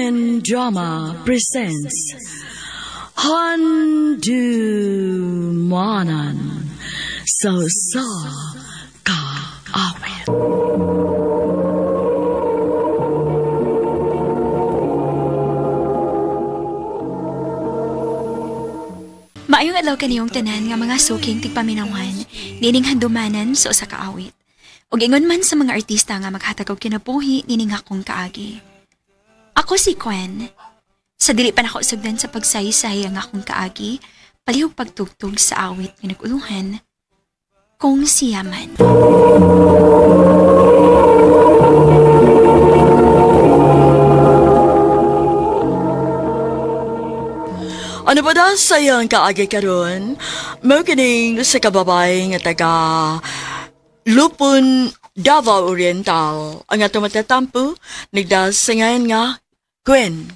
Handumanan Drama presents Handumanan sa Usa Ka Awit. Maayong adlaw kaniyong tanan nga mga suking tigpaminawan, nining handumanan sa usa ka awit. Ug ingon man sa mga artista nga maghatag og kinabuhi nining akong kaagi. Ako si Quen. Sa dili pa nako sugdan sa pagsaysay ang akong kaagi, palihog pagtugtog sa awit nga nag-uluhan kung siya man. Ano ba daw sayang kaagi karon? Mao kining sa kababay nga taga Lupon, Davao Oriental. Ang atong matatampo, nagdasingan nga Gwen.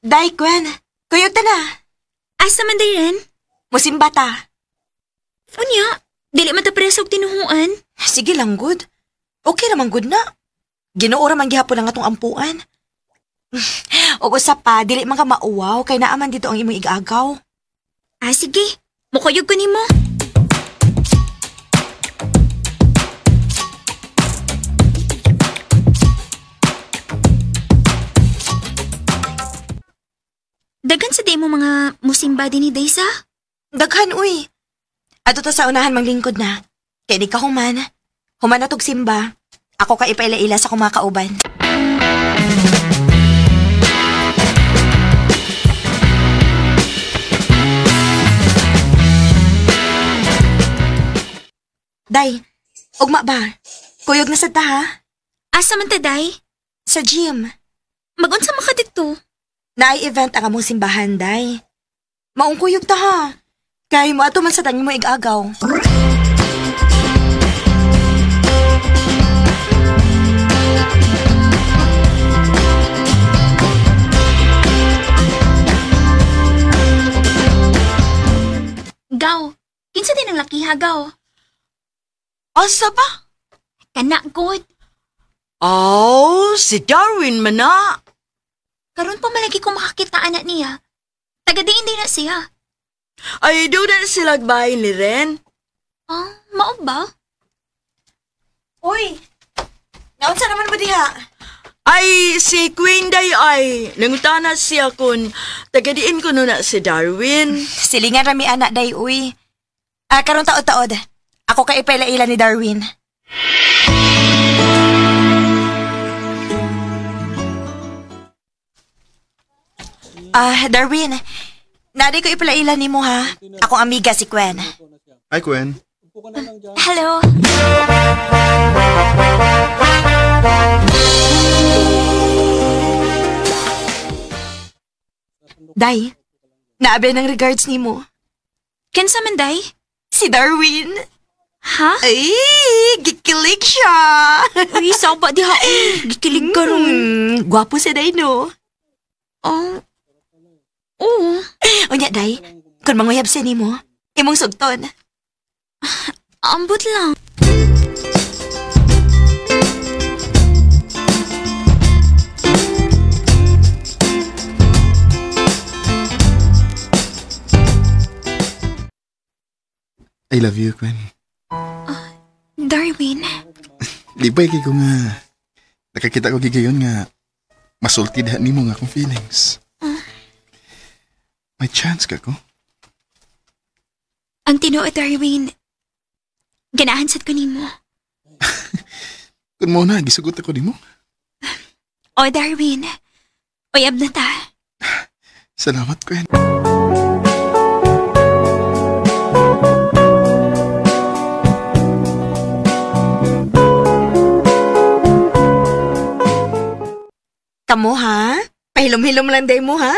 Day, Gwen. Kuyog ta na. Asa man day rin? Musimba ta. Unya, dili man ta presa og tinuhuan. Sige lang, good. Okay raman good na. Ginoo ra man gihapon ang atong ampuan. Og usa pa, dili man ka mauwaw kay naa man dito ang imong igagaw. Ah, sige. Mukuyog ko nimo. Daghan sa di mo mga musimba din ni Daysa? Daghan, uy. Ato ta sa unahan manglingkod na. Kay di ka human. Human na tog simba. Ako ka ipaila-ila sa kumakauban. Day, ugma ba? Kuyog na sad ta, ha? Asa man ta, Day? Sa gym. Magunsa man ka dito? Naay event ang among simbahan, Day. Maong kuyog ta, ha? Kay mo ato man sa tangin mo igagaw. Gaw, kinsa din ang lakiha, Gaw? Asa ba? Kana, good. Oh, si Darwin man na. Karon pa malagi ko makakita anak niya. Taga-diin din na siya. Ay, doon na sila bahay ni Ren. Ah, mao ba? Uy, naunsa naman mo diha? Ay, si Queen Day ay. Nangutana siya kun tagadiin ko na si Darwin. Silingan rami anak, Day, uy. Ah, karon taod-taod. Ako ka ipaila-ila ni Darwin. Ah, Darwin. Nari ko ipalaila nimo ha. Akong amiga si Gwen. Hi, Gwen. Hello. Day, naabe ng regards nimo. Kinsa man, Day? Si Darwin. Ha? Ay, gikilig siya. Uy, saba diha. Uy, gikilig ka ron. Gwapo si Day, no? Oh. Oo. Unya, Day, kung manguyab siya nimo, imong sugton. Ambot lang. I love you, Gwen. Darwin. Libay kay ko nga. Nakakita ko gigayon nga masulti diha nimo nga akong feelings. May chance ka ko? Ang tinuod, Darwin. Ganahan sad ko nimo. Kun mo na, gisugot ako nimo. O, Darwin. Uyab na ta. Salamat, Gwen. Kamo, ha? Pahilom-hilom lang day mo, ha?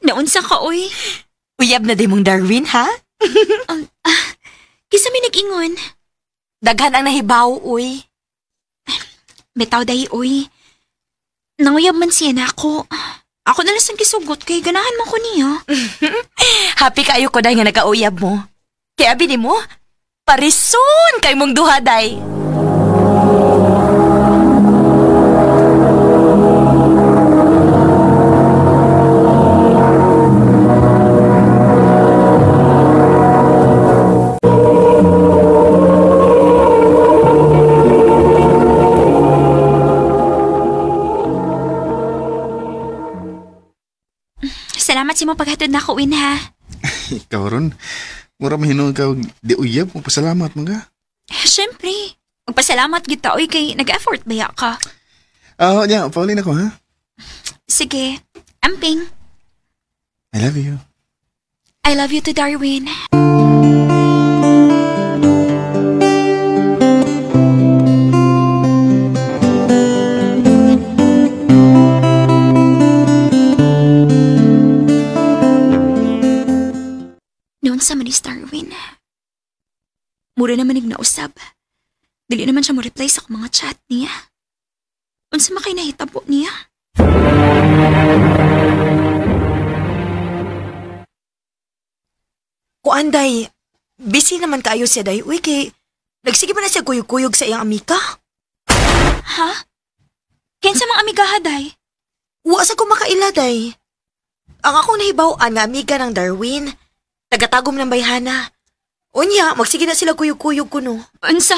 Naunsa ka, oy. Uyab na day mong Darwin, ha? Kisa may nag-ingon. Daghan ang nahibaw, uy. Bitaw dahi, uy. Nanguyab man siya na ako. Ako na lang sang kisugot kay ganahan man ko niya. Happy kayo ko dahil nga nagkauyab mo. Kaya abi ni mo, parison kay mong duha, day. Salamat sa imong paghatod na ako, Win, ha? Ikaw ron, mura mahinuon ka di uyab, magpasalamat mga. Siyempre. Magpasalamat kita, oy, kay nag-effort ba ka? Ah, nya, paulin ako, ha? Sige. Amping. I love you. I love you too, Darwin. Noon sa manis, Darwin. Mura naman nagnausab. Dili naman siya mo-reply sa akong mga chat niya. Unsa man kay nahitabo niya? Kuan, day, busy naman kaayo siya, day. Uy, kay, nagsige pa na siya kuyog-kuyog sa iyang amika. Ha? Kinsa mga amigaha, day? Wa sa ko makaila, day. Ang akong nahibaw-an nga amiga ng Darwin, tagatagom ng bayhana. Unya, magsige na sila kuyog-kuyog kuno. Unsa?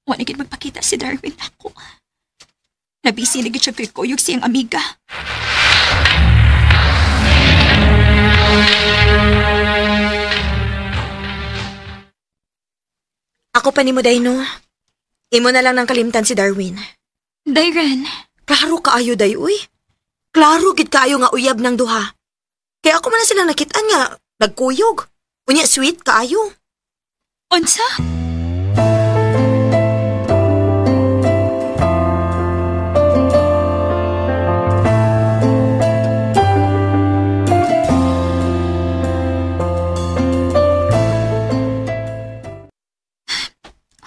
Wa na gid magpakita si Darwin ako. Nabisi na gid siya kuyog siyang amiga. Ako pa nimo, day, no? Imo na lang nang kalimtan si Darwin. Dayran. Klaro kaayo, day, uy. Klaro gid kaayo nga uyab ng duha. Kaya ako man na sila nakitaan nga nagkuyog. Unya sweet kaayo. Unsa?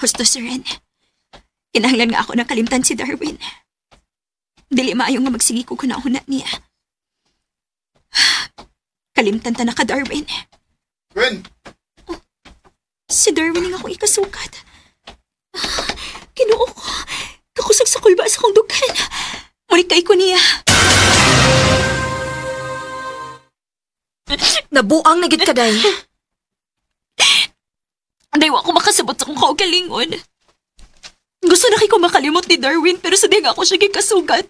Husto, Sir Ren. Kinahanglan nga ako ng kalimtan si Darwin. Dili maayo nga magsige ko kunahuna niya. Kalimtan ta na ka, Darwin. Gwen! Oh, si Darwin nga akong ikasukat. Kinuo ko. Kakusog sa kulba sa akong dughan. Muli kay ko niya. Nabuang na gid ka, day. Anday, wa ko makasabot sa akong kaugalingon. Gusto na kay ko makalimot ni Darwin pero sa di nga ako siya gikasugat.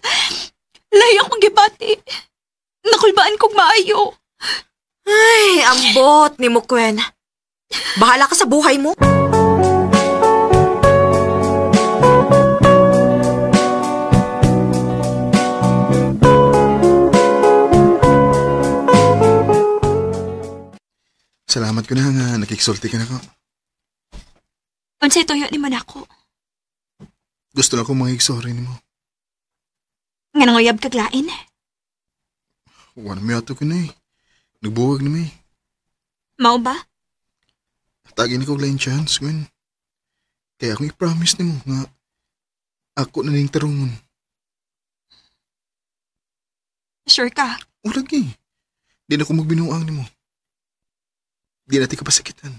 Lahi akong gibati. Nakulbaan kong maayo. Ay, ambot ni mo, Gwen. Bahala ka sa buhay mo. Salamat ko na nga nakiksulti ka na ko. Unsay tuyo ni man ako? Gusto na akong mangigsorry nimo. Nga nanguyab kaglain? Wala may ato ko na eh. Nagbuwag na may. Mao ba? Tagin ko lain chance, Gwen. Kaya akong i-promise nimo nga ako na ning tarungon. Sure ka? O lagi. Di na ko magbinuang nimo. Di na ti ka pasakitan.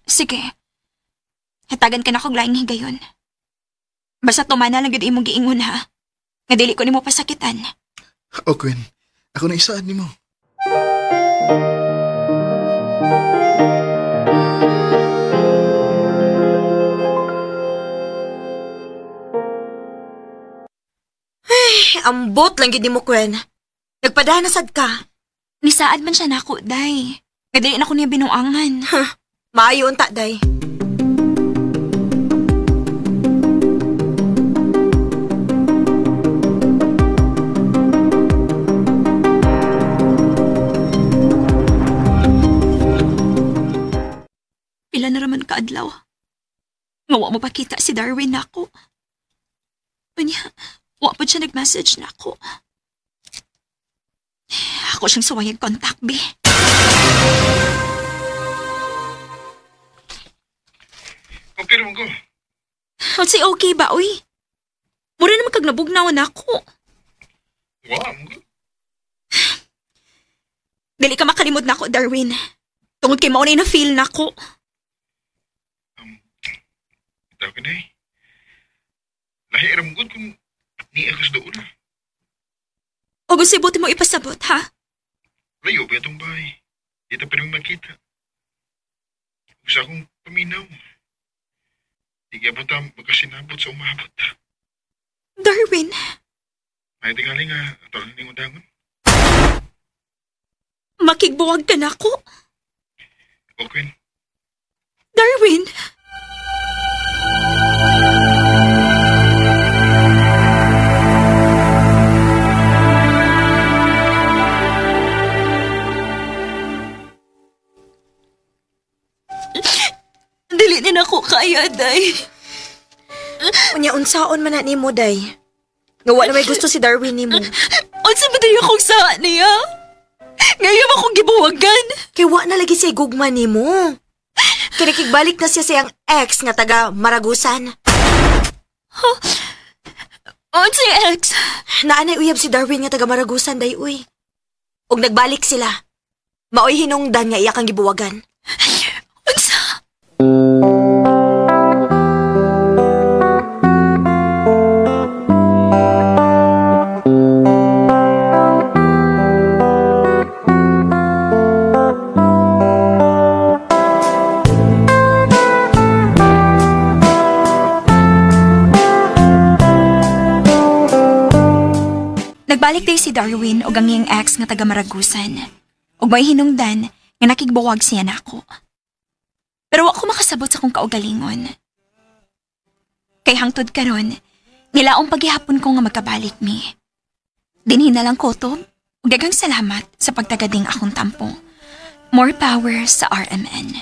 Sige. Hatagan ka na kog laing higayon. Basta tumana lang gid imong giingon ha. Nga dili ko nimo pasakitan. O Gwen, ako na isaad nimo. Ay, ambot lang gid nimo, Gwen. Nagpadanasad ka. Nisaad man siya nako, day. Nga dili na ko niya binuangan. Huh. Maayo unta, day. Pila na raman kaadlaw. Nga wa mo pakita si Darwin nako. Unya, Wa po siya nag-message na ako. Ako siyang suwayag contact, be. Okay naman ko. Unsay okay ba, uy? Mura naman kag nabugnaw na ako. Wa, mo. Dili ka makalimod na ako, Darwin. Tungod kay maunay na feel na ako. Itaw ka na eh. Lahi ra mo gud kung ni ako sa doon na. O gusto buti mo ipasabot, ha? Layo ba itong bahay? Di ta pa rin makita. Gusto akong paminaw. Di kaya ba ta magkasinabot sa umabot? Darwin! May tingali nga, ato lang ning udangon. Makigbuwag ka na ako. Okay. Darwin! Dili ni nako kaya, Day. Unya, unsaon man na nimo, Day. Nga wala may gusto si Darwin nimo. Unsa ba day akong saa niya? Ngayon akong gibuwagan. Kay wa na lagi siya gugma nimo. Kay nakigbalik na siya sa iyang ex nga taga Maragusan. Huh? Unsa yung ex? Naanay uyab si Darwin nga taga Maragusan, Day, uy. Og nagbalik sila. Maoy hinungdan nga iya kang gibuwagan. Unsa? Nagbalik day si Darwin og ang iyang ex nga taga Maragusan. Og may hinungdan nga nakigbuwag siya nako. Pero wa ko makasabot sa kong kaugalingon. Kay hangtod karon, nilaong paghihapon ko nga magkabalik mi. Dinhi na lang kotob, ug daghang salamat sa pagtagading akong tampo. More power sa RMN.